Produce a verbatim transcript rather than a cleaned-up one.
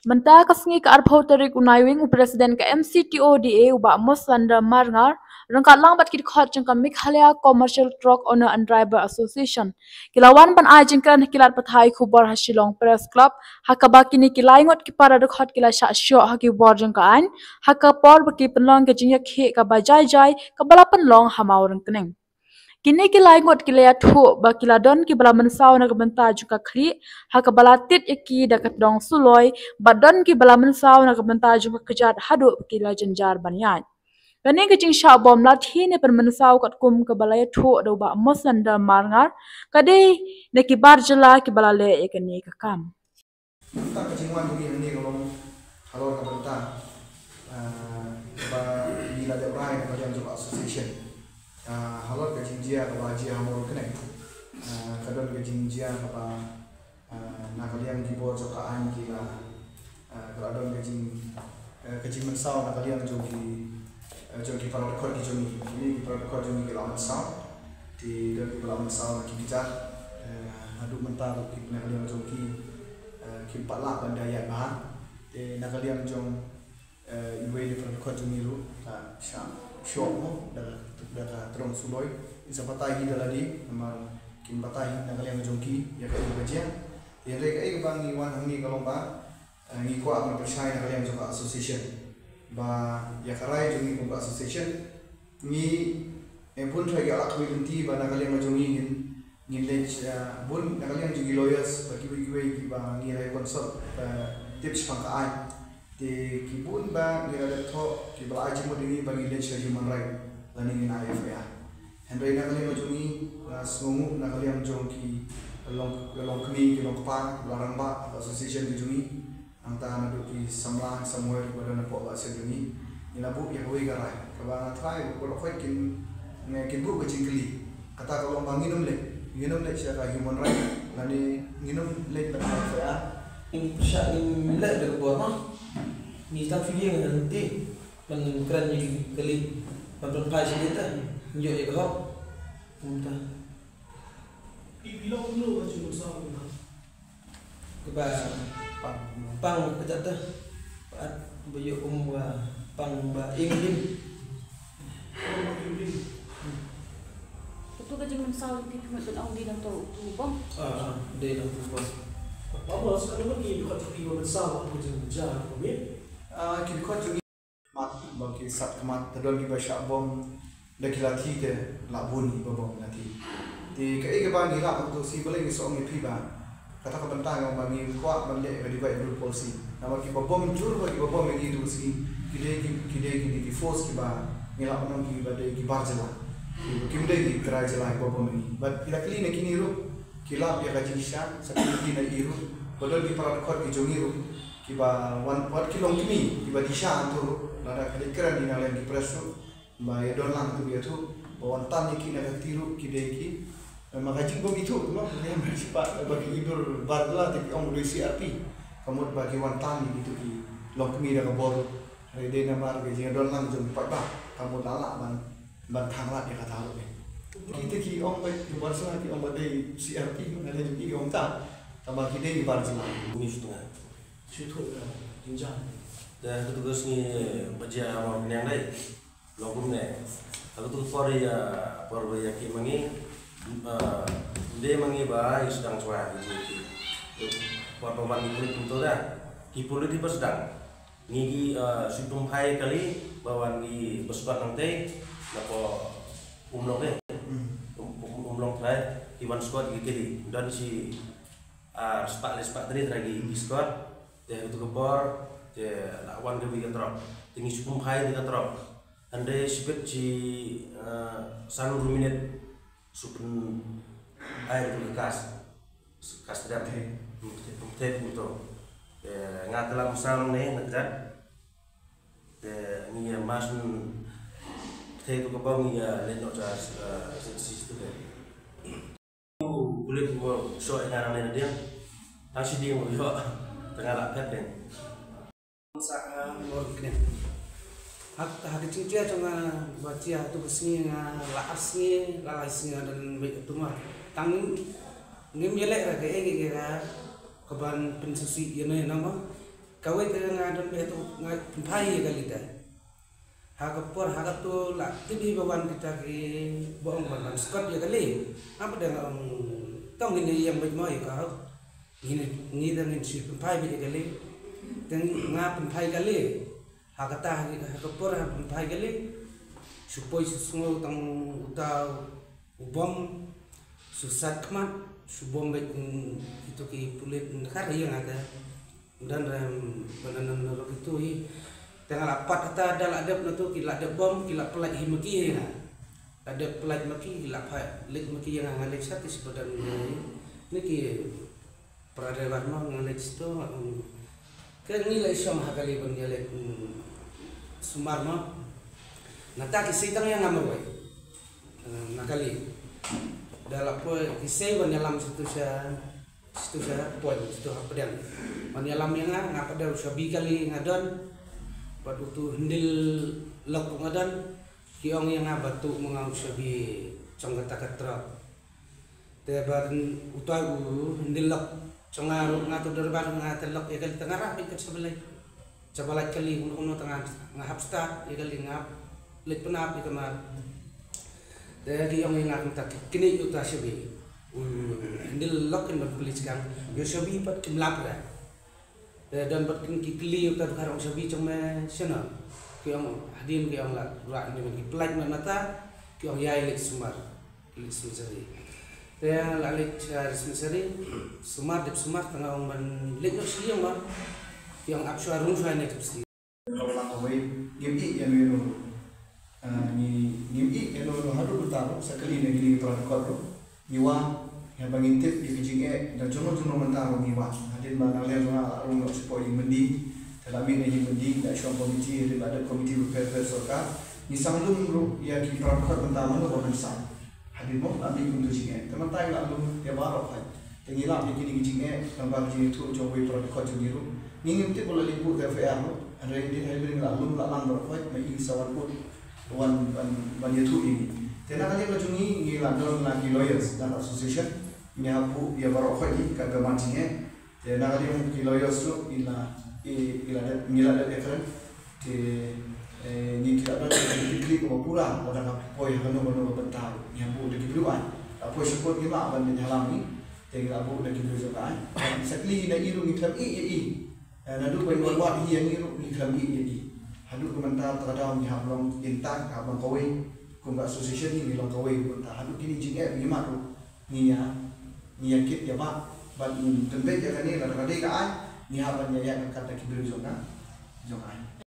Mynta ka sngi ka arphew tarik u Naiwieng, u President ka M C T O D A u Bah Moslander Marngar, ryngkat lang bad ki dkhot jong ka Meghalaya Commercial Truck Owner and Driver Association, ki la wan ban ai jingkren ha ki lad pathai khubor ha Shillong Press Club, ha kaba kine ki lai ngut ki para dkhot ki la shah shoh ha ki bor jong ka aiñ, ha ka por ba ki pynlong ka jingïakhih kaba jai jai kaba la pynlong ha Mawryngkneng. Kine ki lai ngut ki la ïathuh ba ki la don kiba la mynsaw na ka bynta jong ka khlieh, ha kaba la tied ïa ki da ka tdong suloi, bad don kiba la mynsaw na ka bynta jong ka kjat haduh ba ki la jynjar ban ïaid. Kane ka jingshah bom lathi ne pynmynsaw katkum kaba la ïathuh da u Bah Moslander Marngar, ka dei na ki bar jylla kiba la leh ïa kane ka kam. Mynta ka jingwan jong ngi hangne ka long halor ka bynta, ah, kaba ngi la dep rai na ka liang jong ka association. Ah, halor ka jingjia kaba jia ha Mawryngkneng. Ah, ka don ka jingjia kaba, ah, na ka liang ki bor jong ka aiñ ki la, ah, ka la don ka jing, eh, ka jingmynsaw na ka liang jong ki, eh, jong ki para dkhot ki jong ngi. Kine ki para dkhot jong ngi ki la mynsaw. Te don kiba la mynsaw na ki kjat, eh, haduh mynta ruh ki na ka liang jong ki, eh, kim pat lah ban da ïaid bha. Te na ka liang jong, eh, iwei na para dkhot jong ngi ruh ka shah shoh mo da, da ka tdong suloi. Ngin sa batai hi da lade namar kin batai hi na ka liang jong ki ïa kaei kaba jia. Te hynrei kaei kaba ngi wan hangne ka long ba, eh, ngi kwah ban pynshai na ka liang jong ka association ba ïa ka rai jong ngi kum ka association, ngi, eh, bun trai ïa la kawei lynti ba na ka liang jong ngi ngin, ngin leit, eh, bun na ka liang jong ngi lawyers ba kiwei kiwei kiba ngi la consult, eh, tip shaphang ka aiñ. Te ki bun ba ngi la dep thoh kiba la ai jingmut ïa ngi ba ngin leit sha human right lane ngin ai F I R. Hynrei na ka liang jong ngi, nga sngewnguh na ka liang jong ki long, long kmie ki long kpa kiba la rangbah ka association ki jong ngi. Nangta naduh ki samla samwer kiba don hapoh ka seng jong ngi, ngi la buh ïa kawei ka rai kaba nga tharai ba baroh khoit kin, kin buh ka jingkylli. Kata ka long ba ngin ym leit, ngin ym leit sha ka human right lane ngin ym leit ban ai F I R. Ngim pyrshah, ngim leh da ka bor ma. Ngi tang phi ïeng hangtei ban kren ïa ki kali ban pynphai sha kita. Ngi ïoh ïa ka hok. Kumta. Phi, phi long kumno ka jingmynsaw kumta? Kaba pang, pang ka jata. Ba ïoh kum ba pang ba ing lim. Oh, ba ing lim. Utu ka jingmynsaw phi, phi mut ban ong dei nangta utu bom? Ah, ah, dei nangta utu bom. Ba bos, ka dei ba ngi dkhot jong phi ba mynsaw utu ka jingjia kumne? Ah, ki dkhot jong ngi mat, ba ki sat khmat, te don kiba shah bom da ki lathi, te la bun kiba bom lathi. Te kaei kaba ngi lah utu shi, balei ngi shu ong ïa phi ba kata ka bynta nga ong ba ngi kwah ban leh ka divide and rule policy. Namar kiba bom jur ba kiba bom ïa ngi utu shi ki dei ki, ki dei ki, ki force kiba ngi lah ban ong kiba dei ki bar jylla. Kim dei ki trai jylla kiba bom ïa ngi. Bad ki la kylli na kine ruh, ki lap ïa ka jingshisha, sa kine ki na i ruh, ba don ki para dkhot ki jong ngi ruh kiba wan, wat ki long kmie kiba di sha hangto ruh, lada ka dei kren ïa na liang ki press ruh, ba ïa don lang tu ïathuh ba wan tan ïa ki na ka kti ruh ki dei ki, eh, ma ka jingbym ithuh tu ma ka dei ma shi pat ba ki idur bar jylla te ki ong ba dei C R P. Ka mut ba ki wan tan ïa kitu ki long kmie da ka bor. Hynrei dei namar ka jingdon lang jong ki paidbah ka mut la lah ban, ban thang lad ïa kata ruh. Kita ki ong ba ki bar jylla ki ong ba dei C R P, ma ka dei ki ong ta, tangba ki dei ki bar jylla. Ni shu tnga. Shu tnga. Jingjia. Da ka tu ka sngi ba jia ha Mawryngkneng dei. Long kumne. Haba tu por ïa, por ba ïa ki ma ngi, eh, dei ma ngi ba ïa sdang chwa ki, ki, ki. Por ba wan ki pulit kumto da. Ki pulit ki ba sdang. Ngi ki, eh, shu pynphai kali ba wan ki ba squad nangtei. Nako um long dei. Hmm. Um, um, um long trai ki wan squad ki kali. Don shi, ah, spah le spah trai ki, ki squad. Te haba tu ka por te la wan ka wi ka truck. Te ngi shu pynphai ïa ka truck. Hynrei shibit shi, eh, san hynriew minit shu pyn ai ruh ka kas. Kas dam. Te pynthep kumto. Eh, nga te la ym sam ne na kjat. Te ngi ïa mas pynthep tu ka bang ngi ïa leit noh sha, eh, sha station te. U pulit u shoh ïa nga nangne na dieng. Tang shi dieng u ïoh. Te nga la phet kein. Sa, ah, Mawryngkneng. Ha, ha ka jingjia jong nga ba jia ha tu ka sngi nga la ar sngi, la lai sngi nga don beit ha tu ma. Tang ngim, ngim ïaleh ra kaei kaei ka, kaban pynsngewsih ïano ïano ma. Kawei te nga don beit hato nga pynphai ïa kali te. Ha ka por ha kato la tip hi ba wan kita ki ba ong ban ban skot ïa kali. Nga pat nga ong tang ngin ïeng beit mo ïa ka. Ngin ngi dang ngin shu pynphai beit ïa kali. Te nga pynphai kali. Ha kata ha ka por ha pynphai kali. Shu poi shu sngew tang uta u bom. Shu sat khmat shu bom beit, mm, ito ki pulit, mm, khar ïa nga te. Don rem, ban don rem ito hi. Te nga la pat ata da la dep na to ki la dep bom ki la pynlait hi ma ki ïa nga. La dep pynlait ma ki ki la pha leit ma ki ïa nga, nga leit sat ki shu pat don ïa nga hi. Ni ki para driver mo nga leit sat to, mm. Ke ngi la i shong ha kali ban ïa leit, mm, sumar mo. Nata ki sei tang ïa nga marwei. Eh, na kali. Da la poi ki sei ban ïalam satu sha, satu sha poi, satu ha pdeng. Ban ïalam ïa nga, nga pat da u shabi kali nga don. Bad utu handle lock nga don. Ki ong ïa nga ba tu ma nga u shabi jong kata ka truck. Te ban utai u handle lock jong nga ruh nga tu derbar nga te lock ïa kali te nga rah beit kat sha balai. Sha balai kali kumno kumno te nga hap start ïa kali nga hap leit pynap ïa ka mar. Te ki ong ïa nga kumta kine ïa uta shabi. U handle lock kin ban pynleit skang. Ïa shabi pat kim lap re. Te don bad kin ki kylli ïa uta ba ka rong shabi jong me shano. Ki ong hadien ki ong la rah ni ki pynlait na nata. Ki ong ïa leit sumar. Leit dispensary. Te la leit sha dispensary. Sumar dep sumar tang ong ban leit noh sha ïing ba. Ki ong ap shuwa rung shuwa ne dep sih. Ngim ïeh ïa no ïa no. Ah, ngi, ngim ïeh ïa no ïa no haduh mynta ruh, sa kali na kine ki para record ruh. Ngi wan, ïa ba ngin tip ïa ki jingeh, na jong no jong no mynta ruh ngi wan. Hadien ba na liang jong nga la rung noh shapoh ïing Myndi. Te la mih na ïing Myndi, la shong komiti, hadien ba dep komiti ba pher pher sorkar. Ngi sangeh lum ruh ïa ki para record mynta mano ba ban sangeh. Hadien mo la mih kumto jingeh. Te mynta ngi la lum ïa baroh khoit. Te ngi lap ïa kine ki jingeh, namar ba ka jingïathuh jong uwei u para record jong ngi ruh. Ngi ngim tip ba la leit buh ka F I R ruh. Hynrei hadien, hadien ngi la lum la lang baroh khoit, ma i sa wan buh. Wan ban, ban ïathuh ïa ngi. Te na ka liang ka jong ngi, ngi la don la ki lawyers, na ka association. Ngi hap buh ïa baroh khoit hi, katba mat jingeh. Te na ka liang ki lawyers ruh, i la, i, i la dep, ngi la dep ïakren. Te, eh, ngi ki la don ki klik ba pura, lada ka poi ha kano kano ka bynta, ngi hap buh da ki briew aiñ. Ka poi sha court ngi mah ban ïalam ngi. Te ngi la buh da ki briew jong ka aiñ. Sa kylli na i ruh ngi khlem ïeh ïa i. Eh, naduh ba i wan wad hi ïa ngi ruh ngi khlem ïeh ïa i. Haduh ka mynta ta ka daw ngi hap long in touch, hap long kawei. Kum ka association hi ngi long kawei mynta. Haduh kine jingeh ba ngi mad ruh. Ngi ïa, ngi ïa kit ïa ba, ban pynbeit ïa kane lada ka dei ka aiñ, ngi hap ban ïa ïa ka kat da ki briew jong ka, jong ka aiñ.